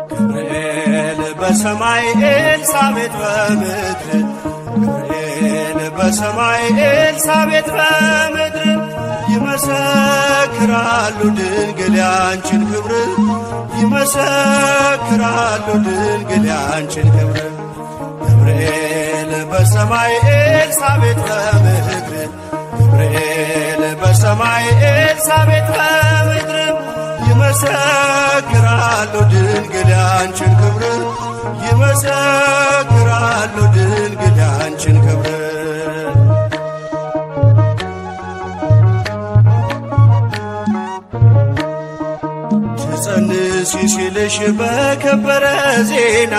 ገብርኤል በሰማይ ኤልሳቤጥ በምድር፣ ገብርኤል በሰማይ ኤልሳቤጥ በምድር፣ ይመሰክራሉ ድንግል ያንቺን ክብር፣ ይመሰክራሉ ድንግል ያንቺን ክብር። ገብርኤል በሰማይ ኤልሳቤጥ በምድር፣ ገብርኤል በሰማይ ኤልሳቤጥ በምድር፣ ይመሰክራሉ ድንግል ያንቺን ክብር፣ ይመሰክራሉ ድንግል ያንቺን ክብር። ትጸንሲ ሲልሽ በከበረ ዜና፣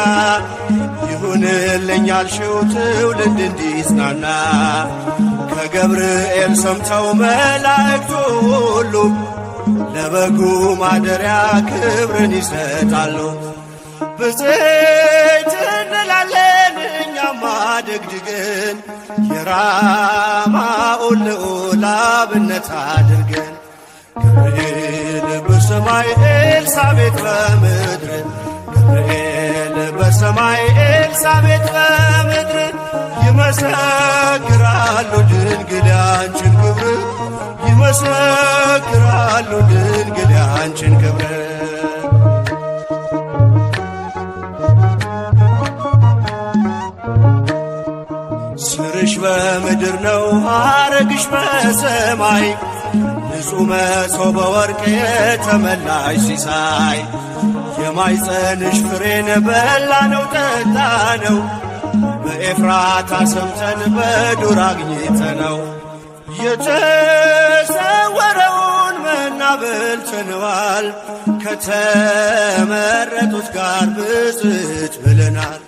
ይሁንልኝ ያልሽው ትውልድ እንዲጽናና፣ ከገብርኤል ሰምተው መላእክቱ ሁሉ ለበጉ ማደሪያ ክብርን ይሰጣሉ። ብፅዕት እንላለን እኛማ ደግድገን፣ የራማውን ልዑል አብነት አድርገን። ገብርኤል በሰማይ ኤልሳቤጥ በምድር፣ ገብርኤል በሰማይ ኤልሳቤጥ በምድር፣ ይመሰክራሉ ድንግል ያንቺን ክብር፣ ይመሰክራሉ ድንግል ያንቺን ክብር። ስርሽ በምድር ነው ሐረግሽ በሰማይ፣ ንጹሕ መሶበ ወርቅ የተመላሽ ሲሳይ፣ የማይጸንሽ ፍሬን በላነው ጠጣነው፣ በኤፍራታ ሰምተን በዱር አግኝተነው፣ የተሰወረውን መና በልተነዋል፣ ከተመረጡት ጋር ብፅዕት ብለናል።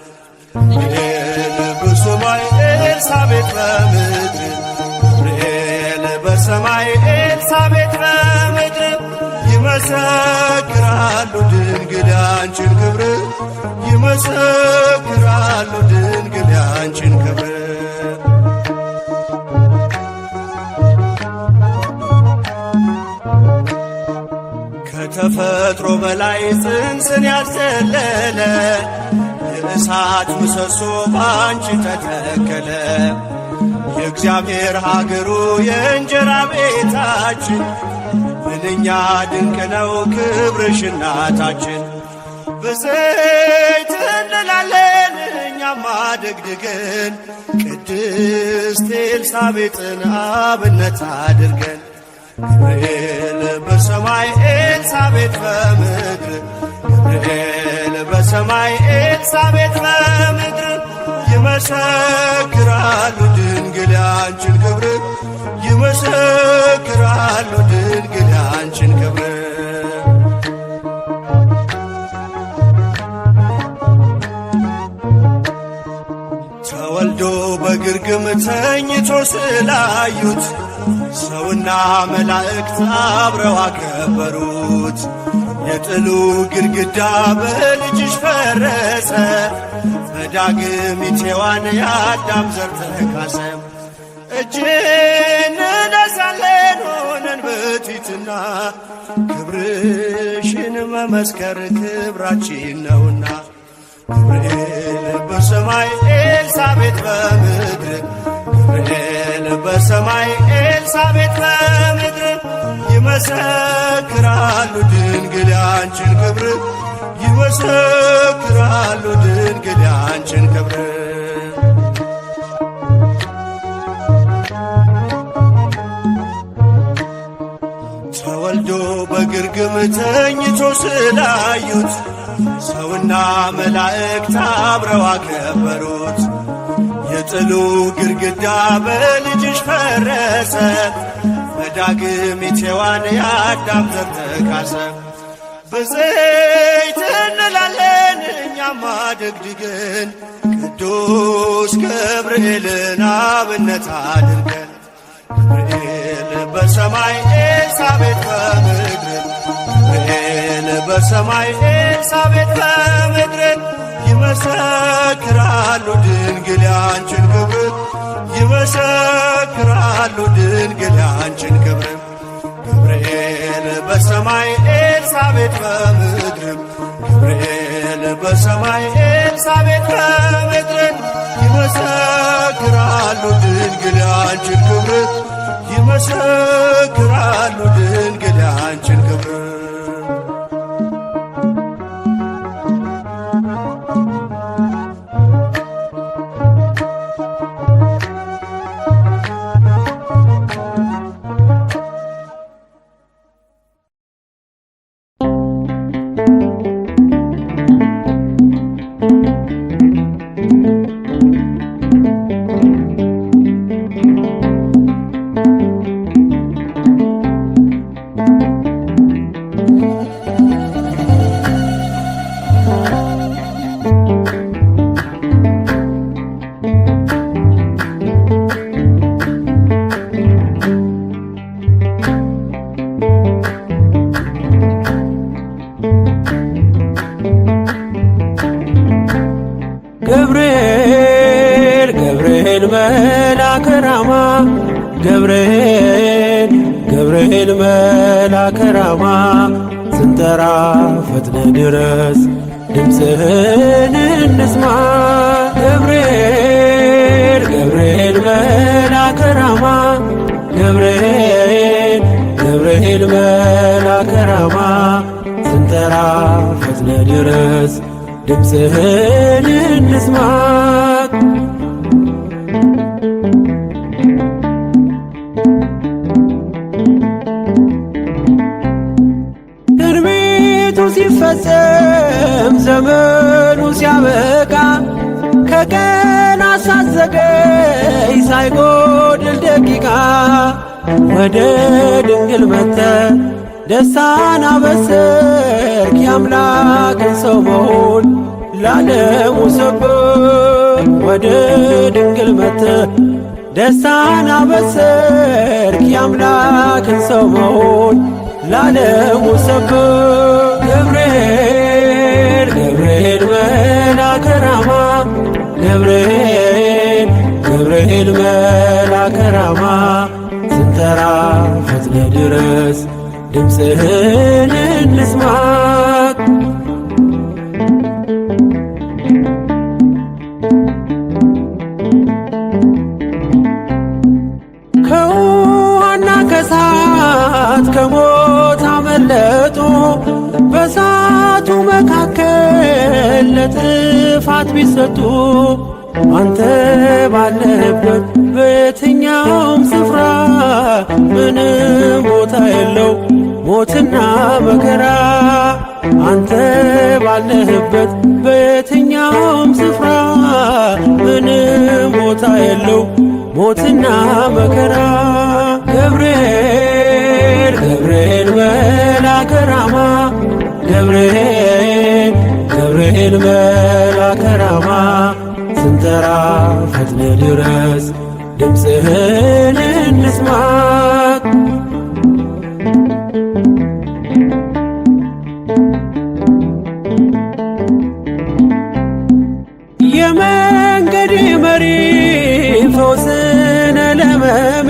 ገብርኤል በሰማይ ኤልሳቤጥ በምድር፣ ገብርኤል በሰማይ ኤልሳቤጥ በምድር፣ ይመሰክራሉ ድንግል ያንቺን ክብር፣ ይመሰክራሉ ድንግል ያንቺን ክብር። ከተፈጥሮ በላይ ጽንስን ያዘለለ፣ የእሳት ምሰሶ ባንቺ ተተከለ። የእግዚአብሔር ሀገሩ የእንጀራ ቤታችን፣ ምንኛ ድንቅ ነው ክብርሽ እናታችን። ብፅዕት እንላለን እኛማ ደግድገን፣ ቅድስት ኤልሳቤጥን አብነት አድርገን። ገብርኤል በሰማይ ኤልሳቤጥ በምድር፣ ገብርኤል በሰማይ ኤልሳቤጥ በምድር፣ ይመሰክራሉ ድንግል ያንቺን ክብር፣ ይመሰክራሉ ድንግል ያንቺን ክብር። ተወልዶ በግርግም ተኝቶ ስላዩት፣ ሰውና መላእክት አብረው አከበሩት። የጥሉ ግድግዳ በልጅሽ ፈረሰ፣ በዳግሚት ሔዋን የአዳም ዘር ተካሰ። እጅ እንነሳለን ሆነን በቲትና፣ ክብርሽን መመስከር ክብራችን ነውና። ገብርኤል በሰማይ ኤልሳቤጥ በምድር፣ ገብርኤል በሰማይ ኤልሳቤጥ በምድር፣ ይመሰክራሉ ድንግል ያንቺን ክብር፣ ይመሰክራሉ ድንግል ያንቺን ክብር። ተወልዶ በግርግም ተኝቶ ስላዩት፣ ሰውና መላእክት አብረው አከበሩት። የጥሉ ግድግዳ በልጅሽ ፈረሰ፣ በዳግሚት ሔዋን የአዳም ዘር ተካሰ። ብፅዕት እንላለን እኛማ ደግድገን፣ ቅዱስ ገብርኤልን አብነት አድርገን። ገብርኤል በሰማይ ኤልሳቤጥ በምድር፣ ገብርኤል በሰማይ ኤልሳቤጥ በምድር፣ ይመሰክራሉ ድንግል ያንችን ክብር፣ ይመሰክራሉ ድንግል ያንችን ክብር። ገብርኤል በሰማይ ኤልሳቤጥ በምድር፣ ገብርኤል በሰማይ ኤልሳቤጥ በምድር፣ ይመሰክራሉ ድንግል ያንችን ክብር፣ ይመሰክራሉ ድንግል ያንችን ክብር። ገብርኤል ገብርኤል መልአከ ራማ፣ ገብርኤል ገብርኤል መልአከ ራማ፣ ስንጠራ ፈጥነ ድረስ ድምፅህን እንስማ። ገብርኤል ገብርኤል መልአከ ራማ፣ ገብርኤል ገብርኤል መልአከ ራማ፣ ስንጠራ ፈጥነ ድረስ ድምፅህን እንስማ። ትንቢቱ ሲፈጸም ዘመኑ ሲያበቃ፣ ከቀን ሳትዘገይ ሳይጎድል ደቂቃ፣ ወደ ድንግል መተ ደስታን አበሰርክ፣ የአምላክን ሰው መሆን ለዓለሙ ሰብክ። ወደ ድንግል መተ ደስታን አበሰርክ፣ የአምላክን ሰው መሆን ለዓለሙ ሰብክ። ገብርኤል ገብርኤል መልአከ ራማ፣ ገብርኤል ገብርኤል መልአከ ራማ፣ ስንጠራ ፈጥነ ድረስ ድምፅህን እንስማ። ከውሃና ከሳት ከሞት አመለጡ፣ በሳቱ መካከል ለጥፋት ቢሰጡ፣ አንተ ባለህበት በየትኛውም ስፍራ ምንም ቦታ የለው ሞትና መከራ። አንተ ባለህበት በየትኛውም ስፍራ ምንም ቦታ የለው ሞትና መከራ። ገብርኤል ገብርኤል መልአከ ራማ፣ ገብርኤል ገብርኤል መልአከ ራማ፣ ስንጠራ ፈጥነ ድረስ ድምፅህን እንስማ። የመንገድ መሪ ፈውስነ ለመሜ፣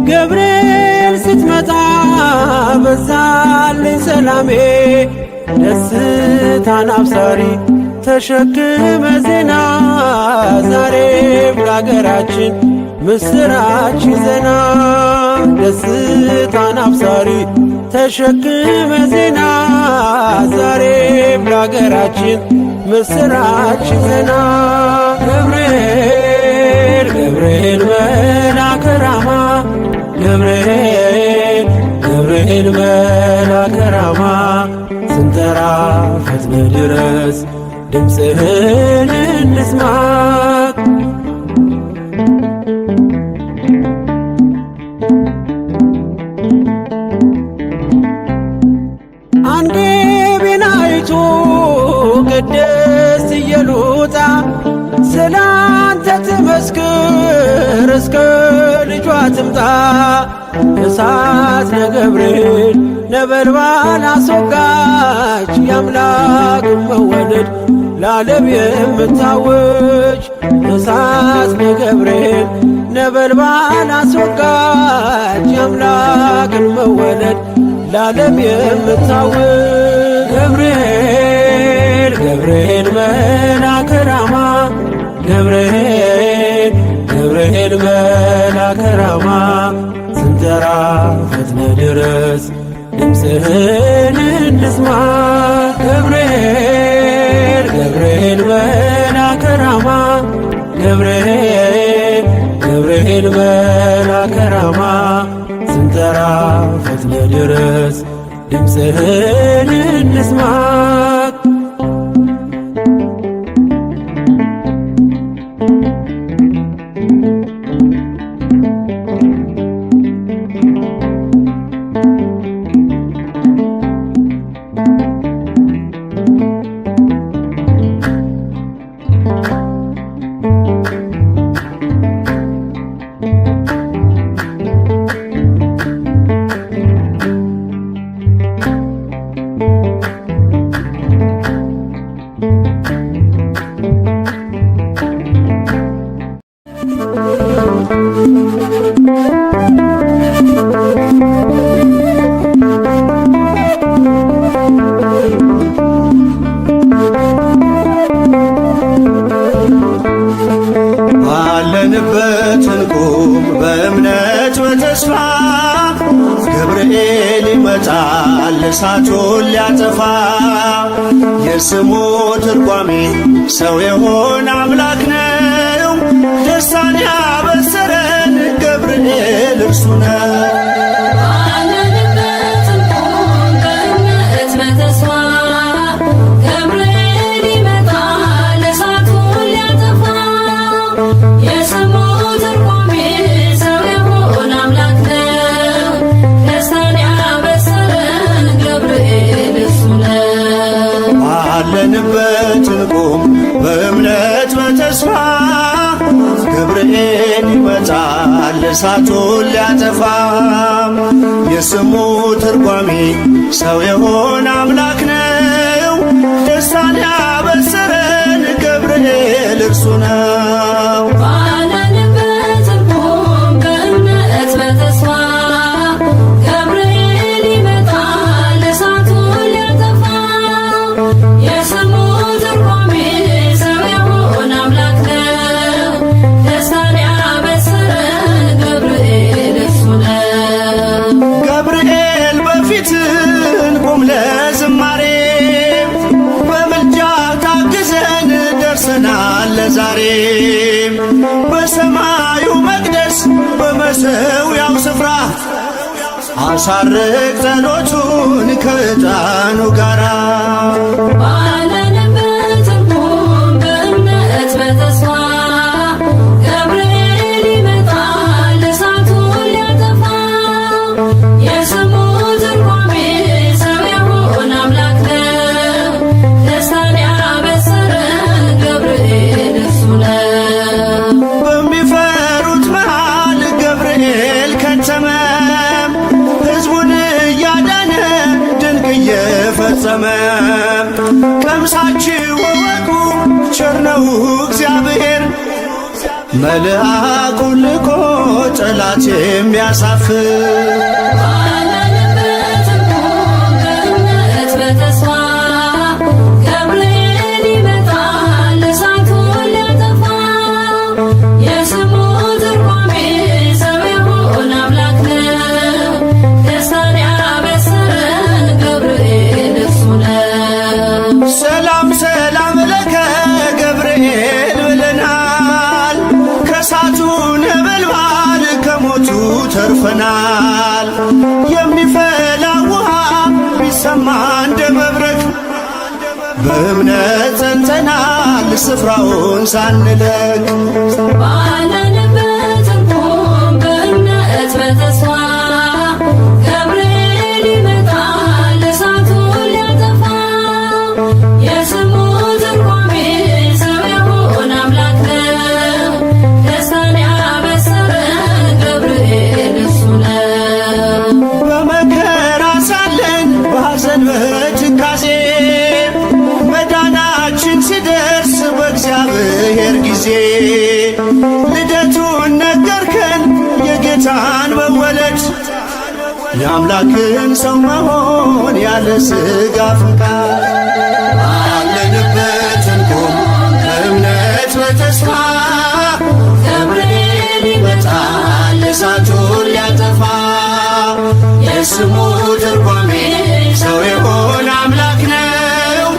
ገብርኤል ስትመጣ በዛልኝ ሰላሜ። ደስታን አብሳሪ ተሸክመ ዜና፣ ዛሬም ለአገራችን ምስራች ይዘና። ደስታን አብሳሪ ተሸክመ ዜና፣ ዛሬም ለአገራችን ምስራች ይዘና። ገብርኤል ገብርኤል መልአከ ራማ፣ ገብርኤል ገብርኤል መልአከ ራማ፣ ስንጠራ ፈጥነ ድረስ ድምፅህን እንስማ። አንጌቢናይቱ ቅድስት ኢየሉጣ ስላንተ ትመስክር እስከ ልጇ ትምጣ። እሳት ነገብርኤል ነበልባል አስወጋች የአምላክ መወለድ ለዓለም የምታውጅ እሳት ነገብርኤል ነበልባል አስወጋች የአምላክን መወለድ ለዓለም የምታውጅ ገብርኤል ገብርኤል መልአከ ራማ ገብርኤል ገብርኤል መልአከ ራማ ስንጠራ ፈጥነ ድረስ ድምፅህን እንስማ ገብርኤል ገብርኤል መልአከ ራማ ገብርኤል ገብርኤል መልአከ ራማ ስንጠራ ፈጥነ ድረስ ድምፅህን እንስማ። ባለንበት እንቁም በእምነት በተስፋ ገብርኤል ይመጣል እሳቱን ሊያጠፋ። የስሙ ትርጓሜ ሰው የሆነ አምላክ ነው። ደስታን ያበሰረን ገብርኤል እርሱ ነው። ባለንበት እንቁም በእምነት በተስፋ ገብርኤል ይመጣል እሳቱን ሊያጠፋ። የስሙ ትርጓሜ ሰው የሆነ አምላክ ነው። ደስታን ያበሰረን ገብርኤል እርሱ ነው። ባለንበት እንቁም በእምነት በተስፋ ገብርኤል ይመጣል እሳቱን ሊያጠፋ። የስሙ ትርጓሜ ሰው የሆነ አምላክ ነው። ደስታን ያበሰረን ገብርኤል እርሱ ነው። ባለንበት እንቁም በእምነት በተስፋ ገብርኤል ይመጣል እሳቱን ሊያጠፋ። የስሙ ትርጓሜ ሰው የሆነ አምላክ ነው። ደስታን ያበሰረን ገብርኤል እርሱ ነው። ገብርኤል በፊት እንቁም ለዝማሬ በምልጃ ታግዘን ደርሰናል ለዛሬ። በሰማዩ መቅደስ በመሠዊያው ስፍራ አሳርግ ጸሎቱን ከዕጣኑ ጋራ። ባለንበት እንቁም በእምነት በተስፋ ገብርኤል ይመጣል እሳቱን ሊያጠፋ። የስሙ ትርጓሜ ሰው የሆነ አምላክ ነው። ደስታን ያበሰረን ገብርኤል እርሱ ነው። በሚፈሩት መሃል ገብርኤል ከተመ፣ ሕዝቡን እያዳነ ድንቅ እየፈጸመ። ቀምሳችሁ እወቁ ቸር ነው እግዚአብሔር፣ መልአኩን ልኮ ጠላት የሚያሳፍር። ባለንበት እንቁም በእምነት በተስፋ ገብርኤል ይመጣል እሳቱን ሊያጠፋ። የስሙ ትርጓሜ ሰው የሆነ አምላክ ነው። ደስታን ያበሰረን ገብርኤል እርሱ ነው። ሰላም ሰላም ለከ ገብርኤል ብለናል፣ ከእሳቱ ነበልባል ከሞቱ ተርፈናል። የሚፈላ ውሃ ቢሰማ እንደ መብረቅ በእምነት ጸንተናል ስፍራውን ሳንለቅ። ባለንበት እንቁም በእምነት በተስፋ ገብርኤል ይመጣል እሳቱን ሊያጠፋ። የስሙ ትርጓሜ ሰው የሆነ አምላክ ነው። ደስታን ያበሰረን ገብርኤል እርሱ ነው። ጊዜ ልደቱን ነገርከን የጌታን መወለድ የአምላክን ሰው መሆን ያለ ሥጋ ፈቃድ ባለንበት እንቁም በእምነት በተስፋ ገብርኤል ይመጣል እሳቱን ሊያጠፋ የስሙ ትርጓሜ ሰው የሆነ አምላክ ነው።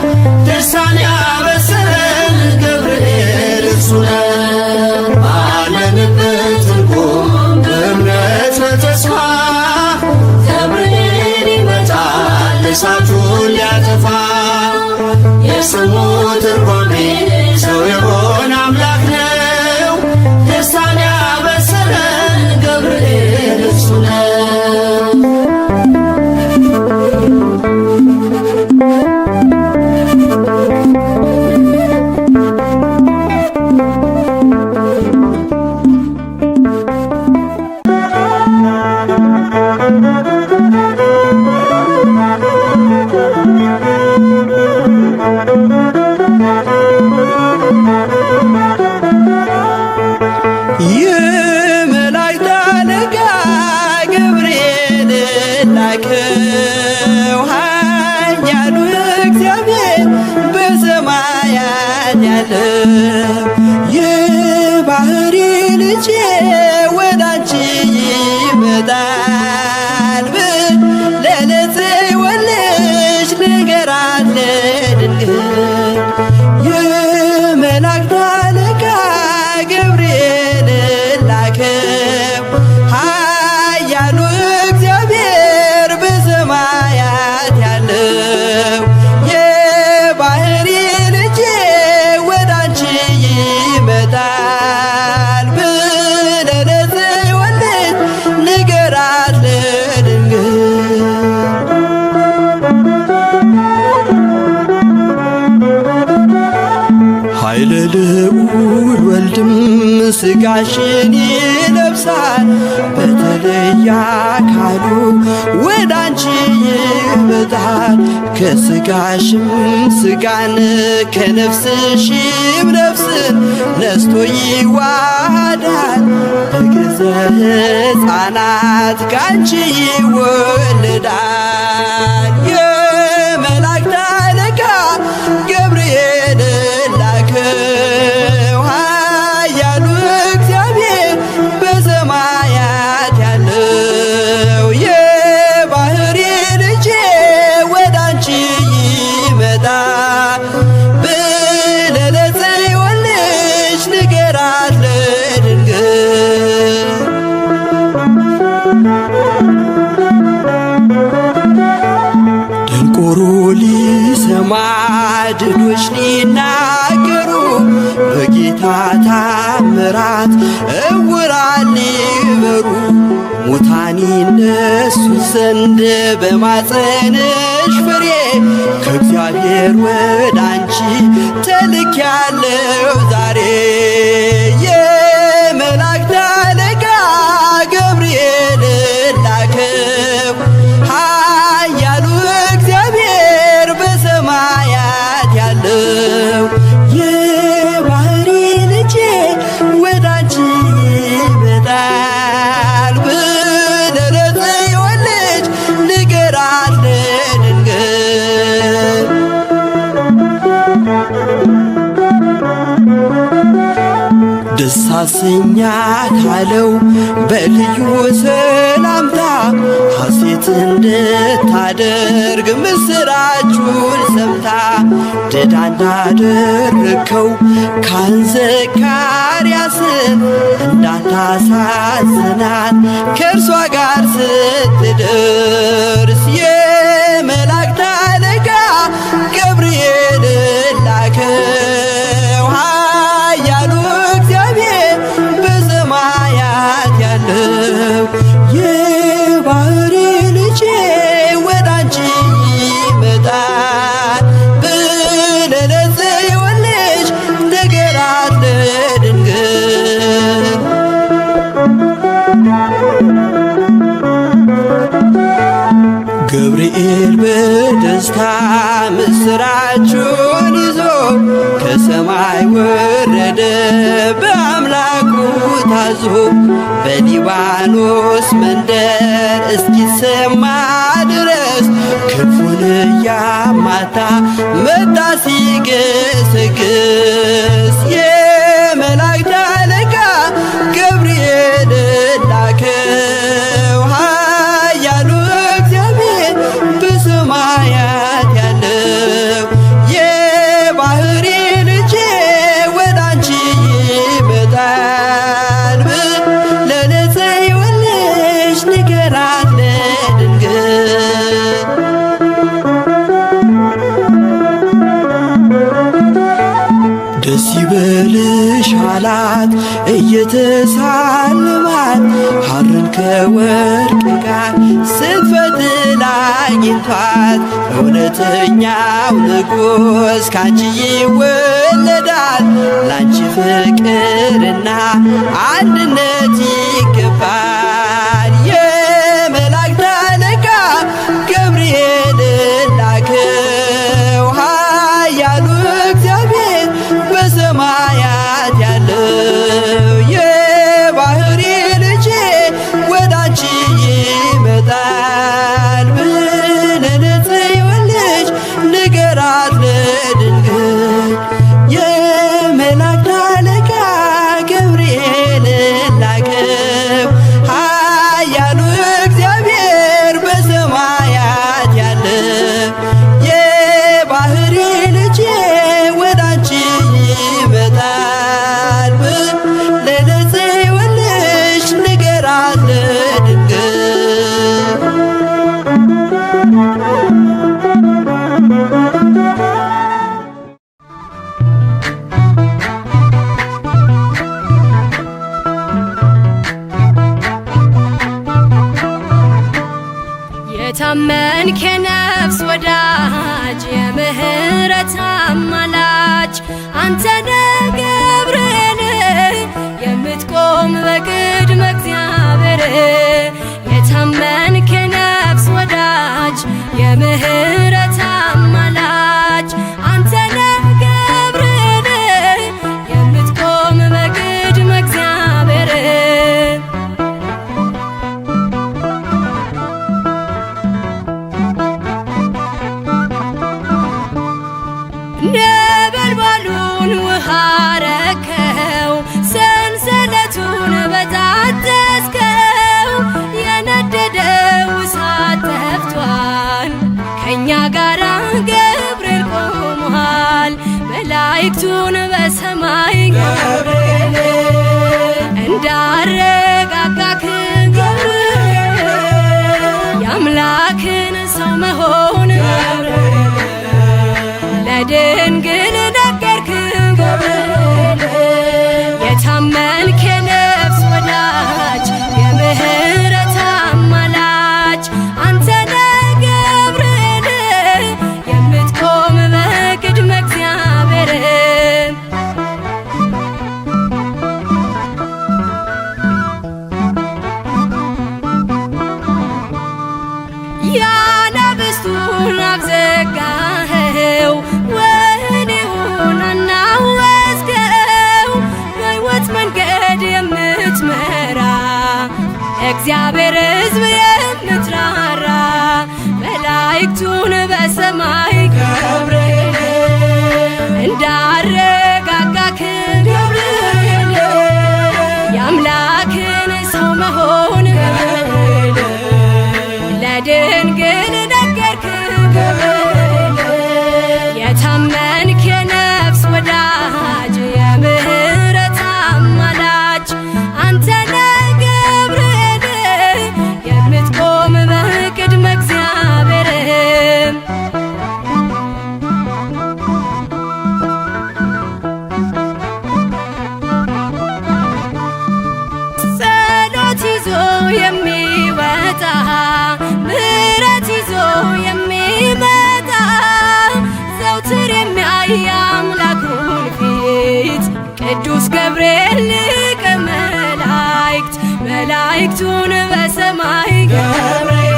ደስታን ያበሰረን ገብርኤል እርሱ ነው። ባለንበት እንቁም በእምነት በተስፋ ገብርኤል ይመጣል እሳቱን ሊያጠፋ የስሙ ትርጓሜ ሰው የሆነ አምላክ ነው። ደስታን ያበሰረን ገብርኤል እርሱ ነው። የመላእክት አለቃ ገብርኤል ላከው ኃያሉ እግዚአብሔር በሰማያት ያለው የባሕሪ ልጄ ወደ አንቺ ይመጣል ለንጽሕት ልጅ ንገራት ለድንግል የመላእክት አለቃ ገብርኤል ላከው ኃያሉ እግዚአብሔር በሰማያት ያለው የባሕሪ ልጄ ወደ አንቺ ይመጣል ብለህ ለጽዮን ልጅ ንገራት ለድንግል። ኃይለ ልዑል ወልድም ሥጋሽን ይለብሳል በተለየ አካሉ ወደ አንቺ ይመጣል። ከሥጋሽም ሥጋን ከነፍስሽም ነፍስን ነስቶ ይዋሃዳል። በገጸ ሕፃናት ካንቺ ይወለዳል። የመላእክት አለቃ ገብርኤል ላከው ኃያሉ እግዚአብሔር በሰማያት ያለው የባሕሪ ልጄ ወደ አንቺ ይመጣል ብለህ ለጽዮን ልጅ ንገራት ለድንግል። ደንቆሮ ሊሰማ ድዶች ሊናገሩ በጌታ ታምራት እውራን ሊበሩ ሙታን ይነሱ ዘንድ በማፀንሽ ፍሬ ከእግዚአብሔር ወደ አንቺ ተልኬያለሁ ዛሬ። የመላእክት አለቃ ገብርኤል ላከው ኃያሉ እግዚአብሔር በሰማያት ያለው የባሕሪ ልጄ ወደ አንቺ ይመጣል ብለህ ለጽዮን ልጅ ንገራት ለድንግል። ደስ አሰኛታለው በልዩ ሰላምታ ሐሴት እንድታደርግ ምስራቹን ሰምታ ድዳ እንዳደረግከው ካህን ዘካርያስን እንዳታሳዝናት ከእርሷ ጋር ስትደርስ የመላእክት አለቃ ገብርኤል ላከው ኃያሉ እግዚአብሔር በሰማያት ያለው የባሕሪ ልጄ ወደ አንቺ ይመጣል ብለህ ለጽዮን ልጅ ንገራት ለድንግል። ገብርኤል በደስታ ምስራቹን ይዞ ከሰማይ ወረደ በአምላኩ ታዞ በሊባኖስ መንደር እስኪሰማ ድረስ ክንፉን እያማታ መጣ ሲገሰግስ የመላእክት አለቃ ገብርኤል ላከው ኃያሉ እግዚአብሔር በሰማያት ያለው የባህሪ ልጄ ወደ አንቺ ይመጣል ለንጽሕት ልጅ ንገራት ለድንግል። ደስ ይበልሽ አላት እየተሳለማት ሐርን ከወርቅ ጋር ስትፈትል አግኝቷት እውነተኛው ንጉሥ ካንቺ ይወለዳል ላንቺ ፍቅርና አንድነት ይገባል። የመላእክት አለቃ ገብርኤል ላከው ኃያሉ እግዚአብሔር በሰማያት ያለው የባህሪ ልጄ ወደ አንቺ ይመጣል ብለህ ልጅ ንገራት ለድንግል። የመላእክት አለቃ ገብርኤል ላከው ኃያሉ እግዚአብሔር በሰማያት ያለው የባህሪ ልጄ ወደ አንቺ ይመጣል ለንጽሕት ልጅ ንገራት ለድንግል። የታመንክ የነፍስ ወዳጅ የምህረት አማላጅ አንተ ነህ ገብርኤል የምትቆም በቅድመ እግዚአብሔር። የታመንክ የነፍስ ወዳጅ የምህረት አማላጅ አንተ ነህ ገብርኤል የምትቆም በቅድመ እግዚአብሔር። ነበልባሉን ውሃ ረከው ሰንሰለቱን በጣጠስከው የነደደው እሳት ጠፍቷል ከእኛ ጋራ ገብርኤል ቆሟል መላእክቱን በሰማይ እንዳረጋጋክ ገብርኤል የአምላክን ሰው መሆን ለድንግል ነገርክ ገብርኤል። የታመንክ የነፍስ ወዳጅ የምህረት አማላጅ አንተ ነህ ገብርኤል የምትቆም በቅድመ እግዚአብሔር። ያናብስቱን አብዘጋኸው ወህኒውን አናወዝከው በሕይወት መንገድ የምትመራ እግዚአብሔር ሕዝብ የምትራራ መላእክቱን በሰማይ ገብርኤል እንዳረጋጋክ ገብርኤል የአምላክን ሰው መሆን ለድንግል ነገርክ ገብርኤል። የታመንክ የነፍስ ወዳጅ የምህረት አማላጅ አንተ ነህ ገብርኤል የምትቆም በቅድመ እግዚአብሔር። ጸሎት ይዞ የሚወጣ ምሕረት ይዞ የሚመጣ ዘውትር የሚያይ አምላኩን ፊት ቅዱስ ገብርኤል ሊቀ መላእክት መላእክቱን በሰማይ ገብርኤል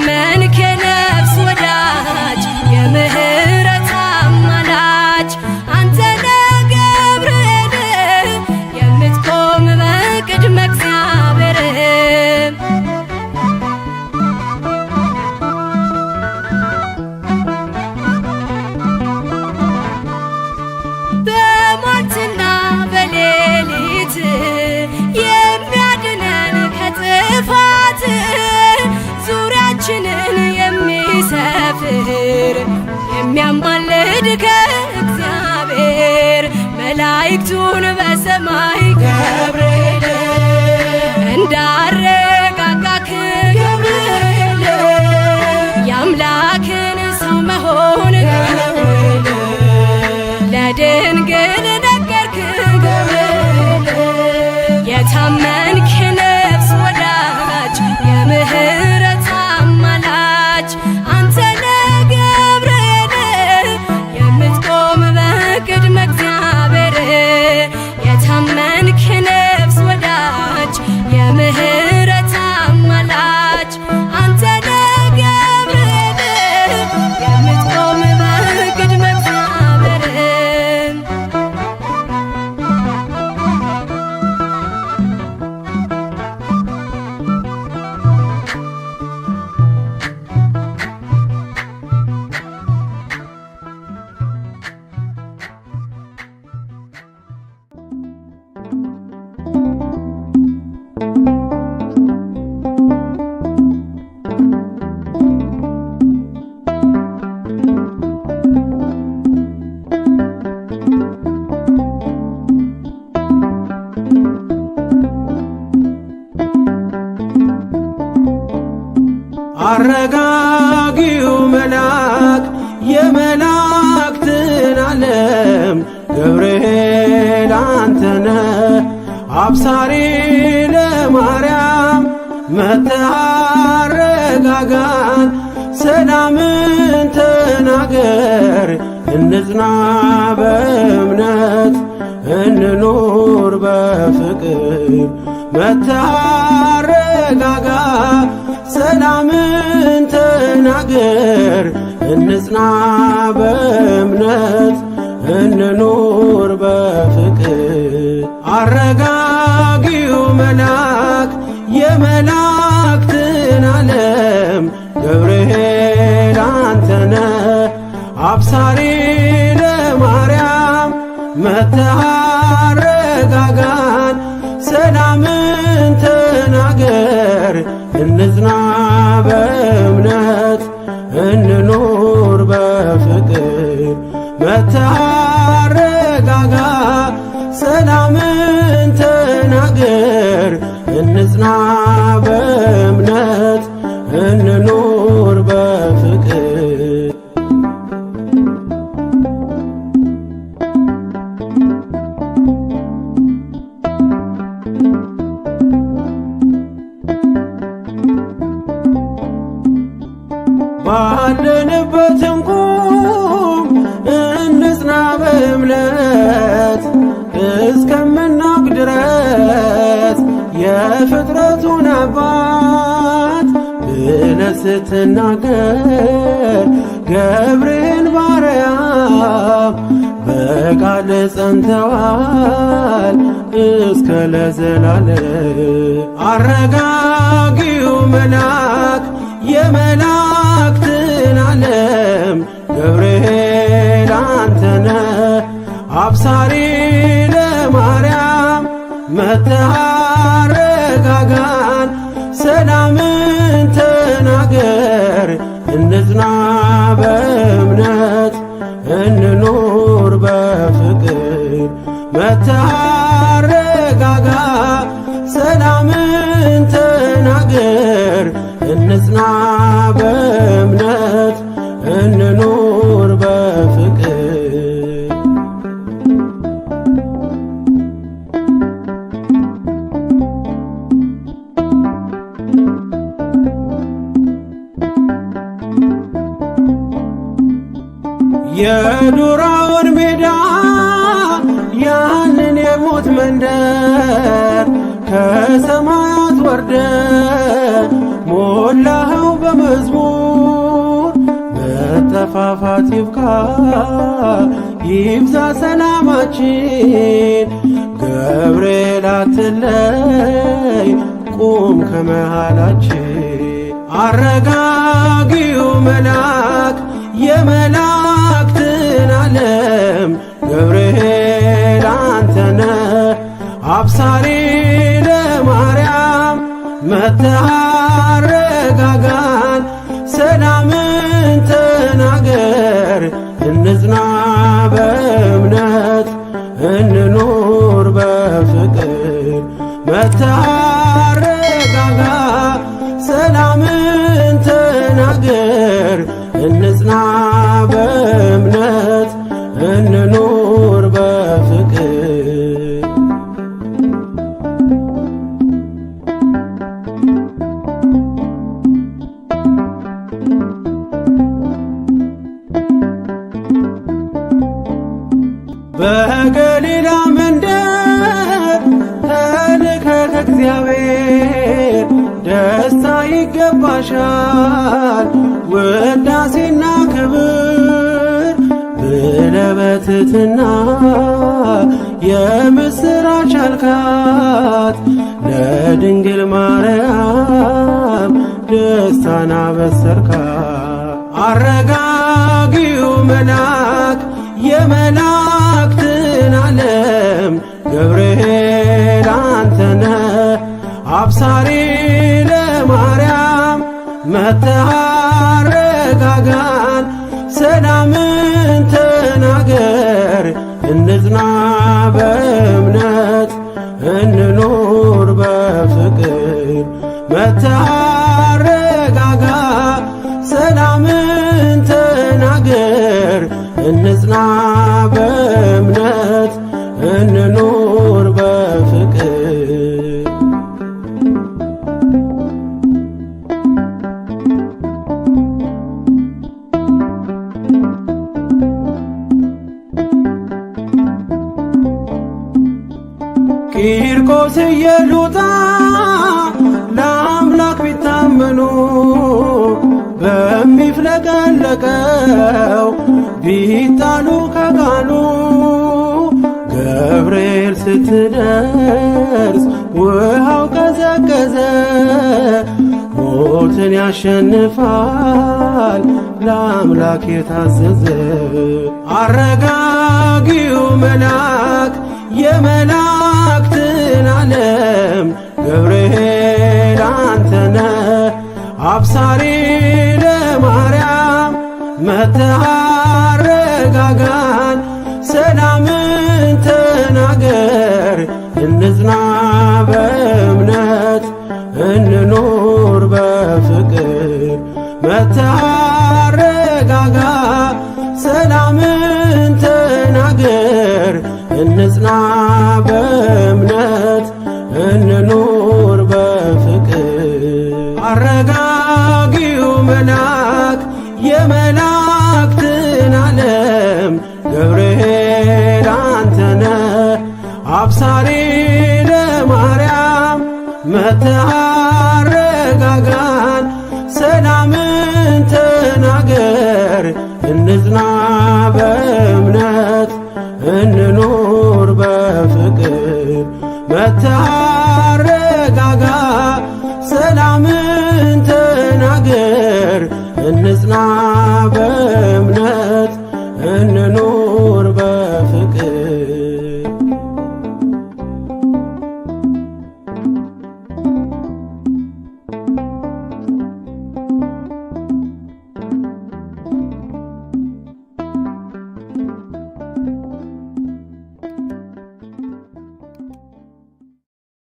የታመንክ የነፍስ ወዳጅ የምህረት አማላጅ አንተ ነህ ገብርኤል የምትቆም በቅድመ እግዚአብሔር። በሟርትና በሌሊት የሚያድነን ከጥፋት ዙሪያችንን የሚሰፍር የሚያማልድ ከእግዚአብሔር መላእክቱን በሰማይ ገብርኤል እንዳረጋጋክ ገብርኤል የአምላክን ሰው መሆን ገብርኤል ለድንግል ነገርክ። ገብርኤል የታመንክ የነፍስ ወዳጅ የምህረት አማላጅ አንተ ነህ ገብርኤል የምትቆም በቅድመ እግዚአብሔር። የታመንክ የነፍስ ወዳጅ የምህረት አማላጅ አንተ ነህ ገብርኤል የምትቆም በቅድመ እግዚአብሔር። አረጋጊው መልአክ የመላእክትን ዓለም ገብርኤል አንተነ አብሳሪ ለማርያም መጥተህ አረጋጋን፣ ሰላምን ተናገር፣ እንጽና በእምነት እንኑር በፍቅር። መጥተህ አረጋጋ፣ ሰላምን ተናገር፣ እንጽና በእምነት እንኑር በፍቅር። አረጋጊው መልአክ የመላእክትን ዓለም ገብርኤል አንተነ አብሳሪ ለማርያም መጥተህ አረጋጋን፣ ሰላምን ተናገር፣ እንጽና በእምነት እንኑር በፍቅር። መጥተህ አረጋጋ፣ ሰላምን ተናገር፣ እንጽና በእምነት እንኑር በፍቅር። ባለንበት እንቁም እንጽና በእምነት እስከምናውቅ ድረስ የፍጥረቱን አባት ብለህ ስትናገር ገብርኤል ባርያም በቃል ጸንተዋል እስከ ለዘላለም። አረጋጊው መልአክ የመላእክትን ዓለም ገብርኤል አንተነ አብሳሪ ለማርያም መጥተህ አረጋጋን፣ ሰላምን ተናገር፣ እንጽና በእምነት እንኑር በፍቅር። መጥተህ አረጋጋ፣ ሰላምን ተናገር፣ እንጽና በእምነት እንኑር በፍቅር። የዱራውን ሜዳ ያንን የሞት መንደር ከሰማያት ወርደ ሞላኸው በመ መዝሙር። መጠፋፋት ይብቃ፣ ይብዛ ሰላማችን። ገብርኤል አትለይ፣ ቁም ከመሃላችን። አረጋጊው መልአክ፣ የመላእክትን ዓለም፣ ገብርኤል አንተነህ አብሳሪ ለማርያም። መጥተህ አረጋጋን፣ ሰላምን ተናገር። እንጽና በእምነት፣ እንኑር በፍቅር። መጥተህ አረጋጋ፣ ሰላምን ተናገር። እንጽና በእምነት፣ እንኑር በፍቅር። በገሊላ መንደር ተልከ ከእግዚአብሔር፣ ደስታ ይገባሻል ውዳሴና ክብር ብለህ በትሕትና የምስራች አልካት፣ ለድንግል ማርያም ደስታን አበሰርካት። አረጋጊው መልአክ፣ የመላእክትን ዓለም፣ ገብርኤል አንተነህ አብሳሪ ለማርያም። መጥተህ አረጋጋን፣ ሰላምን ተናገር። እንጽና በእምነት፣ እንኑር በፍቅር። መጥተህ አረጋጋ፣ ሰላምን ተናገር። እንጽና በእምነት፣ እንኑር በፍቅር። ቂርቆስ ኢየሉጣ ለአምላክ ቢታመኑ፣ በሚፍለቀለቀው ቢጣሉ ከጋኑ፣ ገብርኤል ስትደርስ ውሃው ቀዘቀዘ። ሞትን ያሸንፋል ለአምላክ የታዘዘ። አረጋጊው መልአክ፣ የመላእክትን ዓለም፣ ገብርኤል አንተነህ አብሳሪ ለማርያም። መጥተህ አረጋጋን፣ ሰላምን ተናገር። እንጽና በእምነት፣ እንኑር በፍቅር። መጥተህ አረጋጋ፣ ሰላምን ተናገር። እንጽና በእምነት፣ እንኑር በፍቅር። አረጋጊው መልአክ፣ የመላእክትን ዓለም፣ ገብርኤል አንተነህ አብሳሪ ለማርያም። መጥተህ አረጋጋን፣ ሰላምን ተናገር። እንጽና በእምነት፣ እንኑር በፍቅር። መጥተህ አረጋጋ፣ ሰላምን ተናገር። እንጽና በ